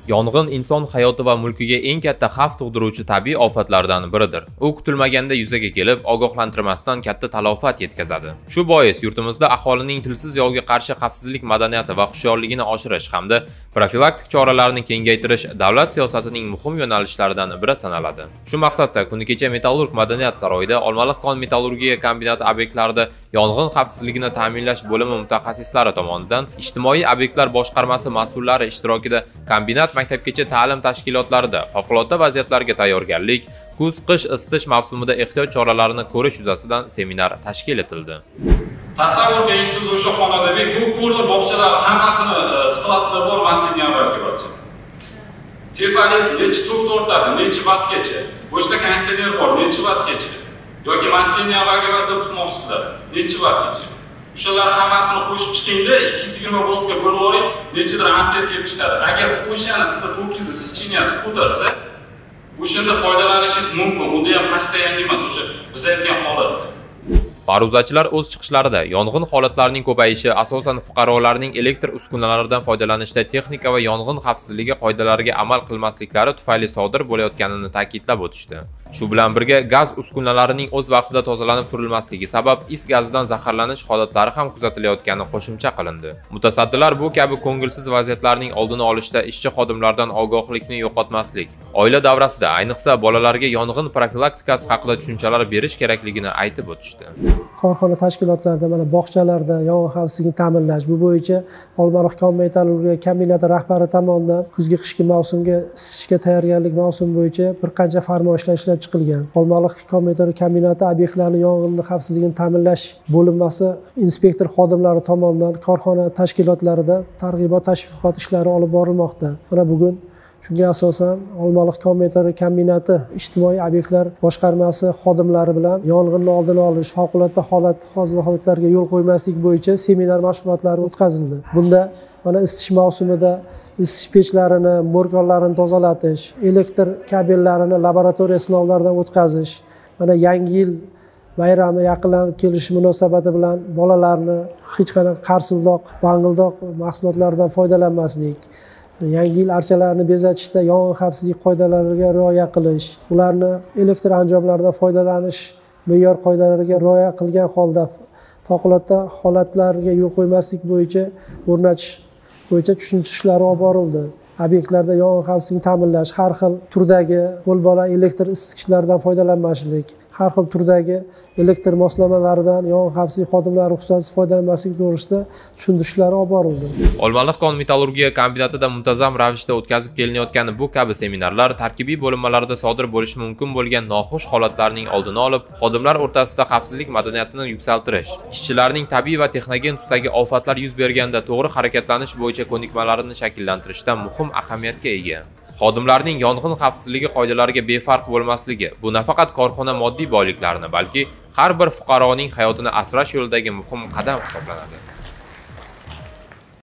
Yong'in inson hayoti va mulkiga eng katta xavf tug'diruvchi tabiiy ofatlardan biridir. U kutilmaganda yuzaga kelib, ogohlantirmasdan katta talofat yetkazadi. Shu bois yurtimizda aholining tilsiz yovga qarshi xavfsizlik madaniyati va hushyorligini oshirish hamda profilaktik choralarni kengaytirish davlat siyosatining muhim yo'nalishlaridan biri sanaladi. Shu maqsadda kuni kecha Metallurg madaniyat saroyida Olmaliq kon metallurgiya kombinati obyektlarida yong'in xavfsizligini ta'minlash bo'limi mutaxassislari tomonidan ijtimoiy obyektlar boshqarmasi mas'ullari ishtirokida kombinat maktabgacha ta'lim tashkilotlarida favqulodda vaziyatlarga tayyorgarlik, kuz-qish isitish mavsumida ehtiyot choralarini ko'rish yuzasidan seminar tashkil etildi. Tasavvur qiling, siz o'sha xonada bu ko'rdi bog'chalar hammasini skladida bor masjidga barcha. Tefaris necha tok tortadi, necha vattgacha? O'shda konditsioner bor, necha vattgacha? Yoki masjidni agregatni tutmoqchisizlar, necha vattgacha? O'shalar hammasini qo'shib chiqingda 220 voltga bo'lib yuboring, nechadir amper kelib chiqadi. Agar o'shani sizni tokingizni sichiniyasi ko'tarsa, o'shanda foydalanishingiz mumkin. Unda ham постоянно emas, o'sha biz aytgan holatda. Ma'ruzachilar o'z chiqishlarida yong'in holatlarining ko'payishi asosan fuqarolarning elektr uskunalaridan foydalanishda texnika va yong'in xavfsizligi qoidalariga amal qilmasliklari tufayli sodir bo'layotganini ta'kidlab o'tishdi. Shu bilan birga gaz uskunalarining o'z vaqtida tozalanib turilmasligi sabab is gazidan zaharlanish holatlari ham kuzatilayotgani qo'shimcha qilindi. Mutasaddilar bu kabi ko'ngilsiz vaziyatlarning oldini olishda ishchi xodimlardan ogohlikni yo'qotmaslik, oila davrasida ayniqsa bolalarga yong'in profilaktikasi haqida tushunchalar berish kerakligini aytib o'tishdi. Korxona tashkilotlarida, mana bog'chalarda yong'in xavfsizligini ta'minlash bu bo'yicha Olmaliq kon metallurgiya kombinati rahbari tomonidan kuzgi qishki mavsumga isitishga tayyorgarlik mavsumi bo'yicha bir qancha farmoyishlar ishlab chiqilgan. Olmaliq kon metallurgiya kombinati obyektlarini yong'in xavfsizligini ta'minlash bo'linmasi inspektor xodimlari tomonidan korxona tashkilotlarida targ'ibot tashviqot ishlari olib borilmoqda. Mana bugun shunga asosan Olmaliq kon metallurgiya kombinati ijtimoiy obyektlar boshqarmasi xodimlari bilan yong'inni oldini olish, favqulodda holatlarga yo'l qo'ymaslik bo'yicha seminar mashg'ulotlari o'tkazildi. Bunda mana isitish mavsumida isitish pechlarini, morgonlarini tozalatish, elektr kabellarini laboratoriya sinovlaridan o'tkazish, mana yangi yil bayrami yaqinlanib kelishi munosabati bilan bolalarni hech qanaqa qarsildoq, bang'ildoq mahsulotlaridan foydalanmaslik, yangi yil archalarini bezatishda yong'in xavfsizlik qoidalariga rioya qilish, ularni elektr anjomlaridan foydalanish me'yor qoidalariga rioya qilgan holda favqulodda holatlarga yo'l qo'ymaslik bo'yicha o'rnatish bo'yicha tushuntirishlar olib borildi. Obyektlarda yong'in xavfsizligini ta'minlash, har xil turdagi qo'lbola elektr isitgichlardan foydalanmaslik, har xil turdagi elektr moslamalaridan yong'in xavfsizlik xodimlari ruxsatsiz foydalanmaslik to'g'risida tushuntirishlar olib borildi. Olmaliq kon metallurgiya kombinatida muntazam ravishda o'tkazib kelinayotgan bu kabi seminarlar tarkibiy bo'linmalarda sodir bo'lishi mumkin bo'lgan noxush holatlarning oldini olib, xodimlar o'rtasida xavfsizlik madaniyatini yuksaltirish, ishchilarning tabiiy va texnogen tusdagi ofatlar yuz berganda to'g'ri harakatlanish bo'yicha ko'nikmalarini shakllantirishda muhim ahamiyatga ega. Xodimlarning yong'in xavfsizligi qoidalariga befarq bo'lmasligi bu nafaqat korxona moddiy boyliklarini, balki har bir fuqaroning hayotini asrash yo'lidagi muhim qadam hisoblanadi.